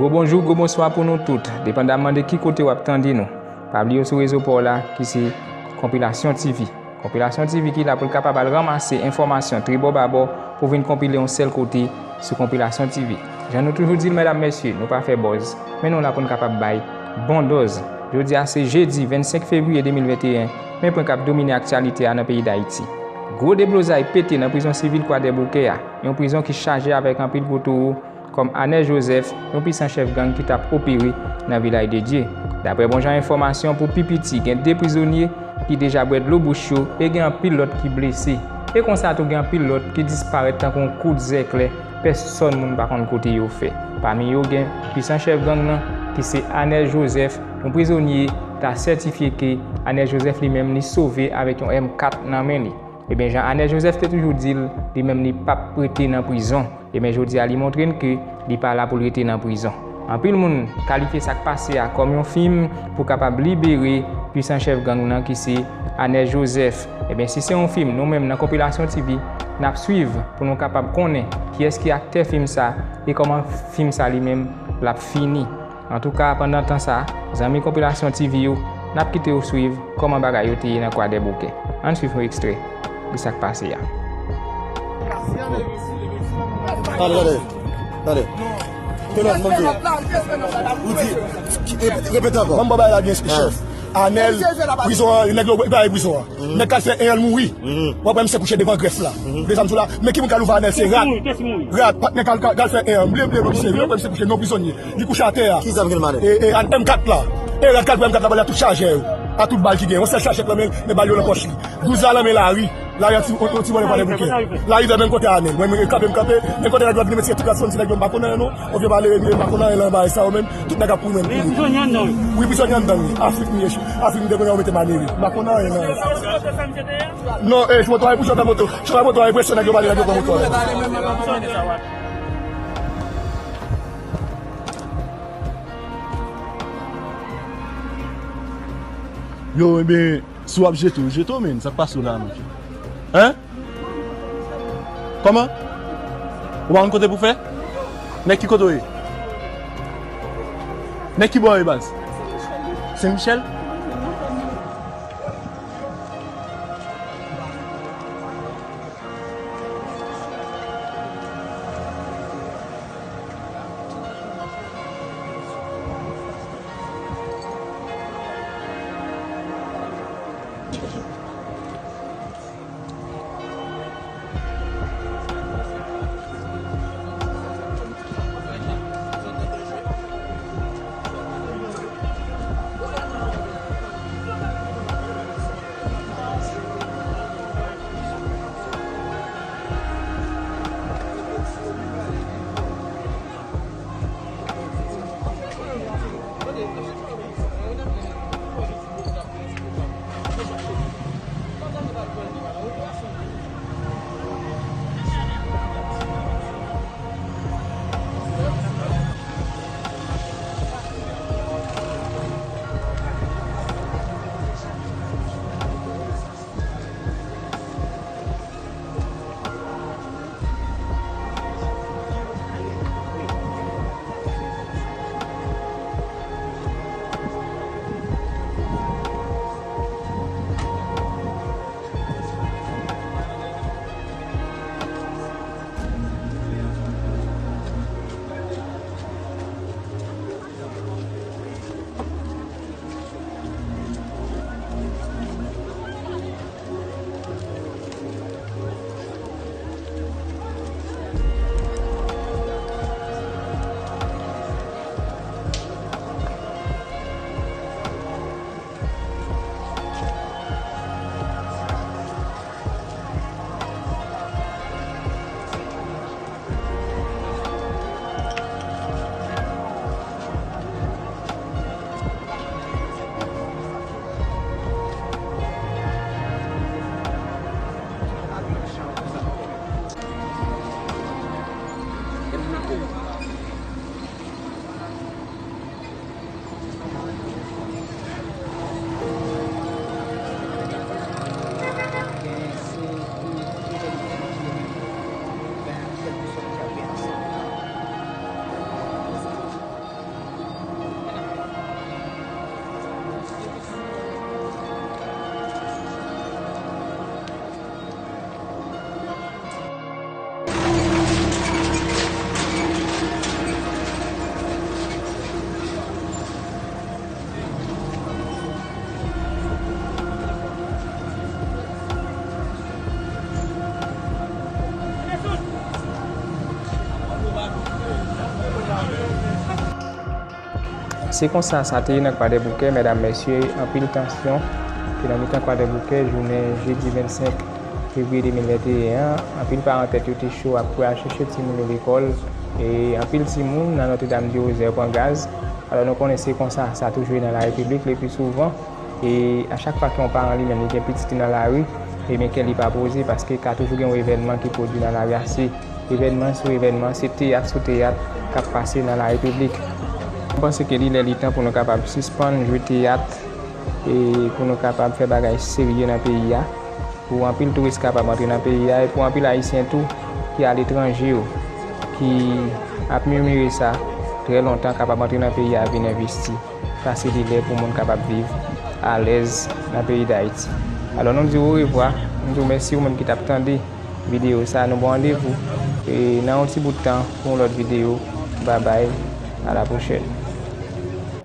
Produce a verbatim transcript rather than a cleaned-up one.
Gwo bonjou, gwo bonswa pou nou tout, depandamman de ki kote w ap tande nou. Pa bliye w sou rezo pa w la, ki se Konpilasyon T V. Konpilasyon T V ki la pou l kapab al ranmase enfòmasyon tribò babò pou vin konpile yon sèl kote sou Konpilasyon T V. Jan nou toujou di l, medam, mesye, nou pa fè buzz, men nou la pou n kapab bay bon dòz. Jodi a se jedi vennsenk fevriye de mil venteyen, men pwen k ap domine aktyalite a nan peyi Dayiti. Gwo deblozay pete nan prizon sivil Kwadèboukè a, yon prizon ki chaje avèk anpil gwo towo, kòm Anel Joseph, yon pisan chèf gang ki t ap opere nan Vilaj de Dye. Daprè bon jan enfòmasyon, pou pi piti, gen de prizonye ki deja bwè dlo bouch yo e gen anpil lòt ki blese. E konsa tou, gen anpil lòt ki disparèt tankou yon kout zèklè, pèsòn moun pa konn kote yo fè. Pami yo, gen pisan chèf gang nan, ki se Anel Joseph, yon prizonye ta sètifye ke Anel Joseph li menm li sove avèk yon M kat nan men li. Ebyen, jan Anel Joseph te toujou di l, li menm li p ap rete nan prizon. Ebyen, jodi a, li montre n ke li pa la pou l rete nan prizon. Anpil moun kalifye sa k pase a kòm yon fim pou kapab libere pisan chèf gang nan ki se Anel Joseph. Ebyen, si se yon fim, nou menm nan Konpilasyon T V, n ap swiv pou nou kapab konnen kiyès ki aktè fim sa e kòman fim sa li menm l ap fini. Antouka, pandan tan sa, zanmi Konpilasyon T V yo, n ap kite w swiv kòman bagay yo te ye nan Kwadèboukè. Ann swiv yon ekstrè de sa k pase a. Tande, tande, tande. Tande, m di w. Ou di, e, repete ankò. Ban m ba w bagay la byen, chèf. Anel, prizon an, nèg yo bay prizon an. Nèg k al fè en an, l mouri. W ap wè misye kouche devan grèf la. Dezam sou la, men ki moun k al ouvè Anel, se rad. Rad, patnè k al, k al fè en an, m bliye, m bliye non misye, w ap wè misye kouche non prizonye. Li kouche atè a. Ki zam ki nan men li? E, e, M kat la. E rad k al pran M kat la, ba li a tout chajè yo. A tout bal ki gen. Yon sèl chajè k nan men l, men bal yo nan pòch li. Douz la nan men lari. Lari an ti, yon, yon ti bòlè pa de bouke. Lari vè menm kote Anel. Mwen, mwen kanpe, m kanpe. Men kote nèg yo ap vin, mesye, tout la soti, nèg yo m pa konn anyen non. Yon vye malere m ye, m pa konn anyen nan bagay sa yo menm. Tout nèg ap kouri menm. Wi, prizonye anndan wi. Wi, prizonye anndan wi. Afrik m ye. Afrik m te konnen yo mete malere. M pa konn anyen nan. Non, e, chofè moto a, e, chofè moto a, enpresyon nèg yo pale, nèg yo pran moto a. Yo, ebyen, si w ap jete, w jete w, men, sa k pase w la, men? Hein? Kòman? Ou pa konn kote pou fè? Nèg ki kote w ye? Nèg ki bò w ye, baz? Sen Michèl? Se konsa sa te ye nan Kwadèboukè, medam, mesye, anpil tansyon te nan mitan Kwadèboukè, jounen jedi vennsenk fevriye de mil venteyen an. Anpil paran tèt yo te cho ap kouri al chèche timoun yo lekòl, e anpil timoun nan Notre Dame du Rosaire pran gaz. Alò, nou konnen se konsa sa toujou ye nan larepiblik, le pli souvan. E a chak fwa ke yon paran li menm li gen pitit li nan lari, ebyen kè li pa poze, paske ka toujou gen yon evènman ki pwodui nan lari a. Se evènman sou evènman, se teyat sou teyat k ap pase nan larepiblik. Mwen panse ke li lè li tan pou nou kapab sispann jwe teyat, e pou nou kapab fè bagay serye nan peyi a, pou anpil touris kapab antre nan peyi a, e pou anpil ayisyen tou ki aletranje yo, ki ap mimire sa trè lontan, kapab antre nan peyi a vin envesti. Sa se li lè pou moun kapab viv alèz nan peyi Dayiti. Alò, nou di w orevwa, nou di w mèsi ou menm ki t ap tande videyo sa. Nou ba w randevou, e, nan yon ti bout tan pou yon lòt videyo. Babay, a la pwochèn.